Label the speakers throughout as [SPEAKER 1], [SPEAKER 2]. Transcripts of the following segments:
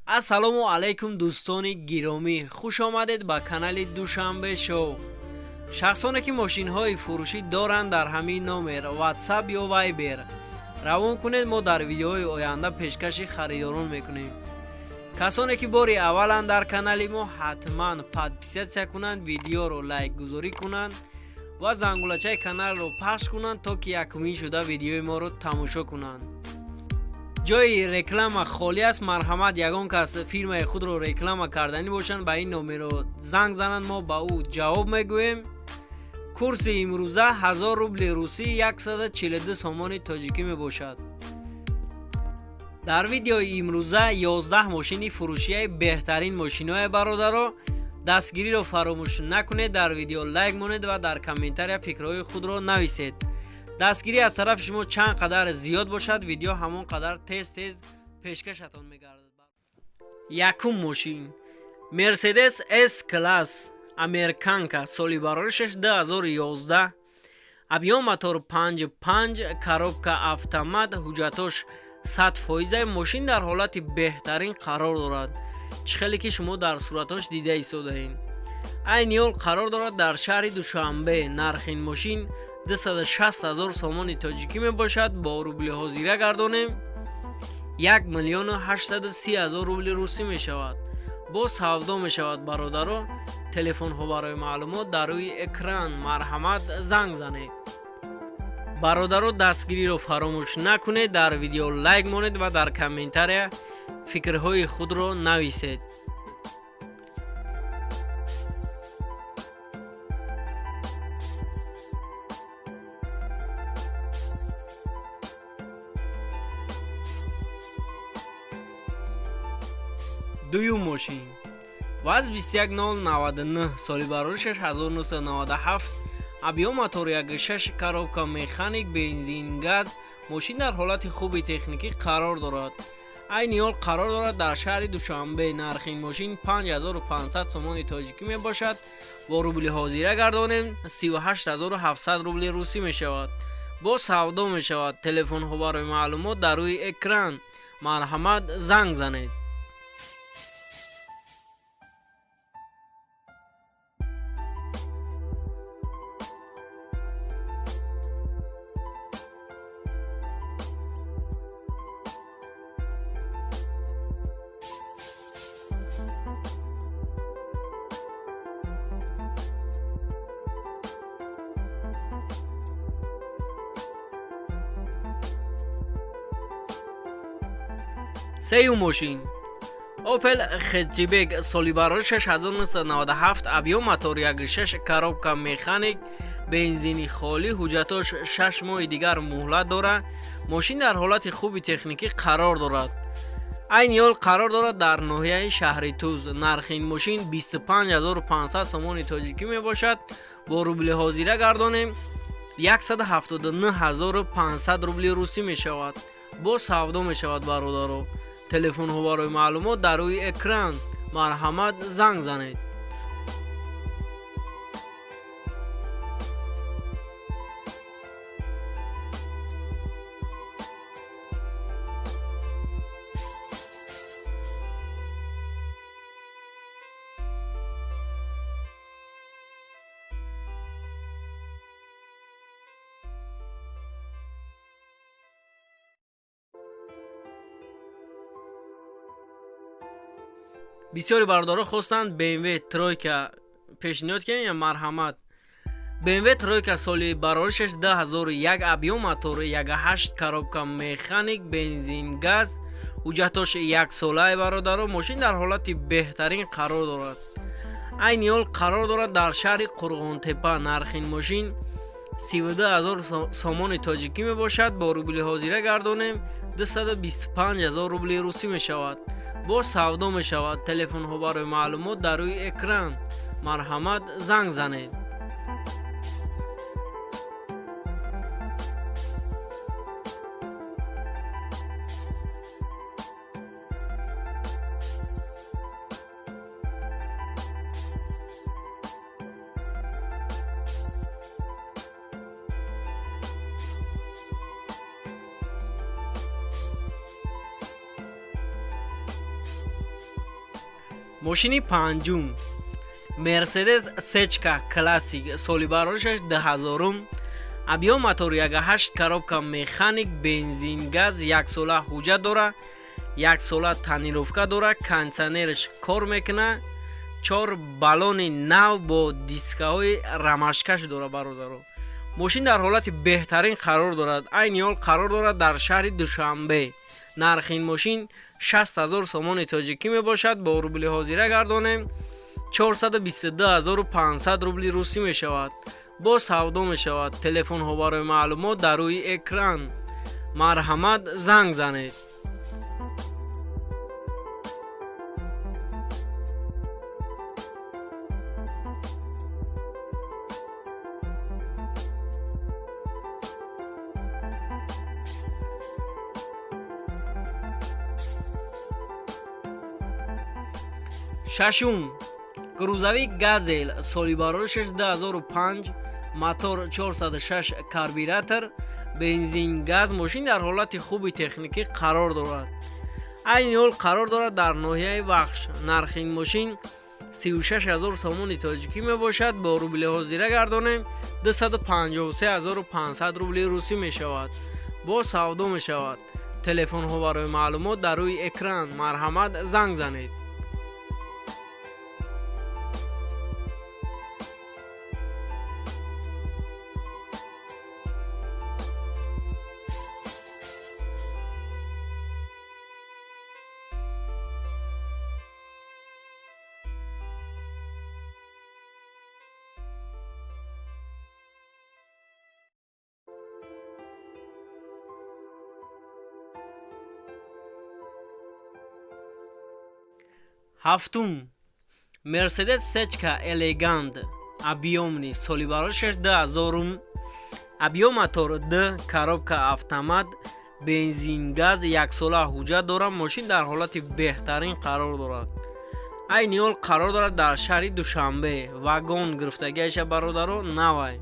[SPEAKER 1] Ассалому алайкум, дӯстони гиромӣ, хуш омадед ба канали Душанбе Шоу. Шахсоне ки мошинҳои фурӯшӣ доранд, дар ҳамин номер WhatsApp ё Viber равон кунед, мо дар видеоҳои оянда пешкаши харидорон мекунем. Касоне ки бори авваланд дар канали мо, ҳатман подписаться кунанд, видеоро лайкгузорӣ кунанд ва зангулачаи каналро пахш кунанд, то ки якумин шуда видеои моро тамошо кунанд. Ҷои реклама холӣ аст. Марҳамат, ягон кас фирмаи худро реклама карданӣ бошанд, ба ин номерро занг зананд, мо ба ӯ ҷавоб мегӯем. Курси имрӯза 1000 рубли русӣ 142 сомони тоҷикӣ мебошад. Дар видеои имрӯза 11 мошини фурӯшияи беҳтарин мошиноe. Бародаро, дастгириро фаромӯш накунед, дар видео лайк монед ва дар комментария фикрҳои худро нависед. Дастгирӣ аз тарафи шумо чанд қадар зиёд бошад, видео ҳамон қадар тез тез пешкашатон мегардад. Якум мошин: Мерседес С класс американка, соли бароришаш 2011, объём мотор 5,5, коробка автомат, ҳуҷҷатош 100%. Мошин дар ҳолати беҳтарин қарор дорад, чӣ хеле ки шумо дар суратҳош дида истодаед. Айни ҳол қарор дорад дар шаҳри Душанбе. Нархи ин мошин 260 ҳазор сомони тоҷикӣ мебошад. Бо рубли ҳозира гардонем, 1 миллиону 830 ҳазор рубли русӣ мешавад. Боз савдо мешавад. Бародаро, телефонҳо барои маълумот дар рӯи экран, марҳамат, занг занед. Бародаро, дастгириро фаромӯш накунед, дар видео лайк монед ва дар комментария фикрҳои худро нависед. Дуюм мошин: ВАЗ 21099, соли бароришаш 1997, объём мотор 1,6, коробка механик, бензин, газ. Мошин дар ҳолати хуби техникӣ қарор дорад. Айни ҳол қарор дорад дар шаҳри Душанбе. Нархи ин мошин 5500 сомони тоҷикӣ мебошад. Бо рубли ҳозира гардонем, 38700 рубли русӣ мешавад. Боз савдо мешавад. Телефонҳо барои маълумот дар рӯи экран, марҳамат, занг занед. Сеюм мошин: Опел Хэтчбек, соли бароришаш 1997, объём мотор 1,6, коробка механик, бензини холӣ, ҳуҷҷатош 6 моҳи дигар муҳлат дорад. Мошин дар ҳолати хуби техникӣ қарор дорад. Айни ҳол қарор дорад дар ноҳияи шаҳри Туз. Нархи ин мошин 25500 сомони тоҷикӣ мебошад. Бо рубли ҳозира гардонем, 179500 рубли русӣ мешавад. Боз савдо мешавад. Бародаро, телефонҳо барои маълумот дар рӯи экран, марҳамат, занг занед. Бисёри бародаро хостанд BMW тройка пешниҳод кунем. Марҳамат, BMW тройка, соли бароришаш 2001, объём мотор 1,8, коробка механик, бензин, газ, ҳуҷҷатош яксолаи. Бародаро, мошин дар ҳолати беҳтарин қарор дорад. Айни ҳол қарор дорад дар шаҳри Қурғонтепа. Нархи ин мошин 32 ҳазор сомони тоҷикӣ мебошад. Бо рубли ҳозира гардонем, 225 ҳазор рубли русӣ мешавад. Боз савдо мешавад. Телефонҳо барои маълумот дар рӯи экран, марҳамат, занг занед. Мошини панҷум Мерседес Сечка Классик, соли бароришаш 2000, объём мотор 1.8, коробка механик, бензин газ, яксола ҳуҷҷат дора, яксола тонировка дора, кондитсионераш кор мекуна, чор баллони нав бо дискаҳои рамашкаш дора. Бародаро, мошин дар ҳолати беҳтарин қарор дорад. Айни ҳол қарор дорад дар шаҳри Душанбе. Нархи ин мошин 60 000 сомони тоҷикӣ мебошад. Бо рубли ҳозира гардонем, 422 500 рубли русӣ мешавад. Боз савдо мешавад. Телефонҳо барои маълумот дар рӯи экран, марҳамат, занг занед. Шашум грузовик Газел, соли бароришаш 2005, мотор 406, карбюратор, бензин газ. Мошин дар ҳолати хуби техникӣ қарор дорад. Айни ҳол қарор дорад дар ноҳияи Вахш. Нархи ин мошин 36 000 сомони тоҷикӣ мебошад. Бо рубли ҳозира гардонем, 253 500 рубли русӣ мешавад. Боз савдо мешавад. Телефонҳо барои маълумот дар рӯи экран, марҳамат, занг занед. Ҳафтум Мерседес Сечка Элегант объёмный, соли бароришаш 2000, объём мотор д, коробка автомат, бензин газ, яксола ҳуҷҷат дорад. Мошин дар ҳолати беҳтарин қарор дорад. Айни ҳол қарор дорад дар шаҳри Душанбе. Вагон гирифтагиаша, бародаро, навай.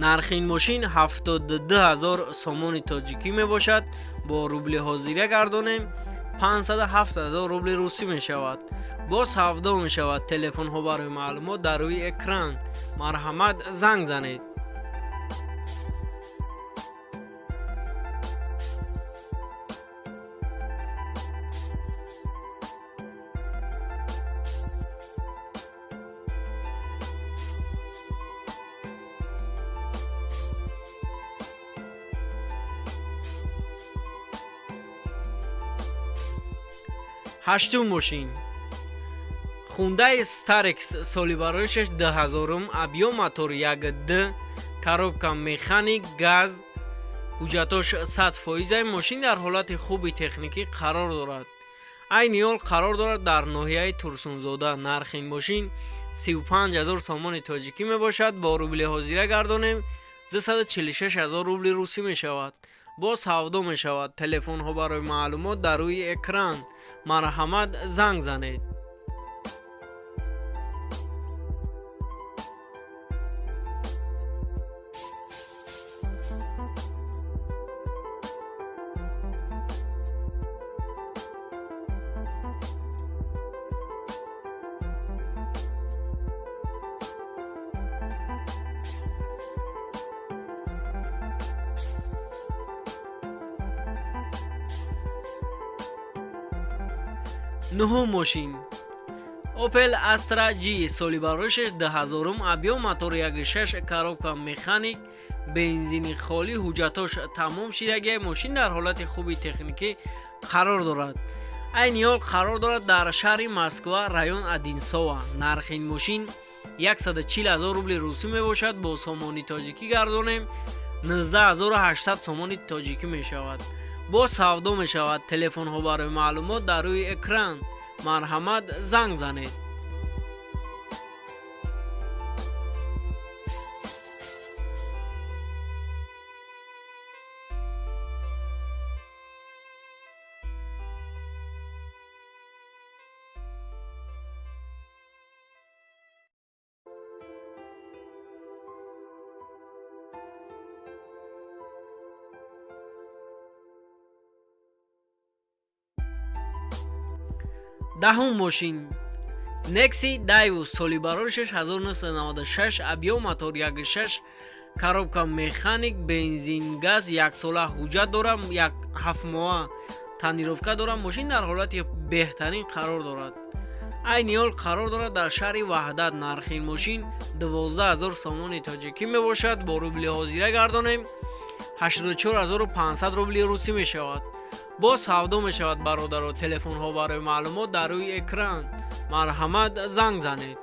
[SPEAKER 1] Нархи ин мошин 72 000 сомони тоҷикӣ мебошад. Бо рубли ҳозира гардонем, 507 000 рубли русӣ мешавад. Боз савдо мешавад. Телефонҳо барои маълумот дар рӯи экран, марҳамат, занг занед. Ҳаштум мошин Хундай Старекс, соли бароришаш 2000, объём мотор 1 д, коробка механик, газ, ҳуҷҷатош 100%. Мошин дар ҳолати хуби техникӣ қарор дорад. Айни ҳол қарор дорад дар ноҳияи Турсунзода. Нархи ин мошин 35 000 сомони тоҷикӣ мебошад. Бо рубли ҳозира гардонем, 246 000 рубли русӣ мешавад. Боз савдо мешавад. Телефонҳо барои маълумот дар рӯи экран, марҳамат, занг занед. Нуҳум мошин Opel Astra G, соли бароришаш 2000, объём мотор 1.6, коробка механик, бензини холӣ, ҳуҷҷатош тамом шидагия. Мошин дар ҳолати хуби техникӣ қарор дорад. Айни ҳол қарор дорад дар шаҳри Москва, район Одинцово. Нархи ин мошин 140 000 рубли русӣ мебошад. Бо сомони тоҷикӣ гардонем, 19 800 сомони тоҷикӣ мешавад. Боз савдо мешавад. Телефонҳо барои маълумот дар рӯи экран, марҳамат, занг занед. Даҳум мошин Нексия Дайвус, соли бароришаш 1996, объём мотор 1,6, коробка механик, бензин, газ, яксола ҳуҷҷат дорад, як ҳафтмоҳа тонировка дорад. Мошин дар ҳолати беҳтарин қарор дорад. Айни ҳол қарор дорад дар шаҳри Ваҳдат. Нархи ин мошин 12 000 сомони тоҷикӣ мебошад. Бо рубли ҳозира гардонем, 84 500 рубли русӣ мешавад. Боз савдо мешавад, бародаро. Телефонҳо барои маълумот дар рӯи экран, марҳамат, занг занед.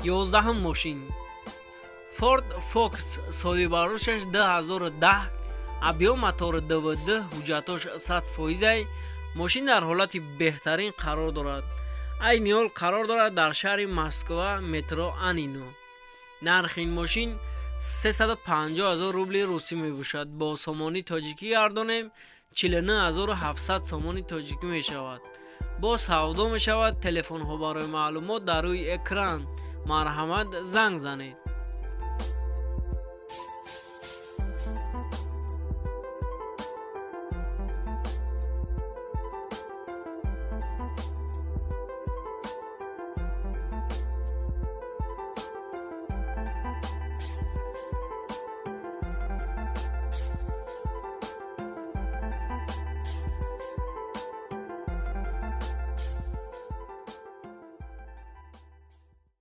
[SPEAKER 1] 11-ум мошин Форд Фокус, соли бароришаш 2010, объём мотор 2,2, ҳуҷҷатош 100 фоизай. Мошин дар ҳолати беҳтарин қарор дорад. Айни ҳол қарор дорад дар шаҳри Москва, метро Анино. Нархи ин мошин 350 ҳазор рубли русӣ мебошад. Бо сомонии тоҷикӣ гардонем, 49 700 сомони тоҷикӣ мешавад. Боз савдо мешавад. Телефонҳо барои маълумот дар рӯи экран, марҳамат, занг занед.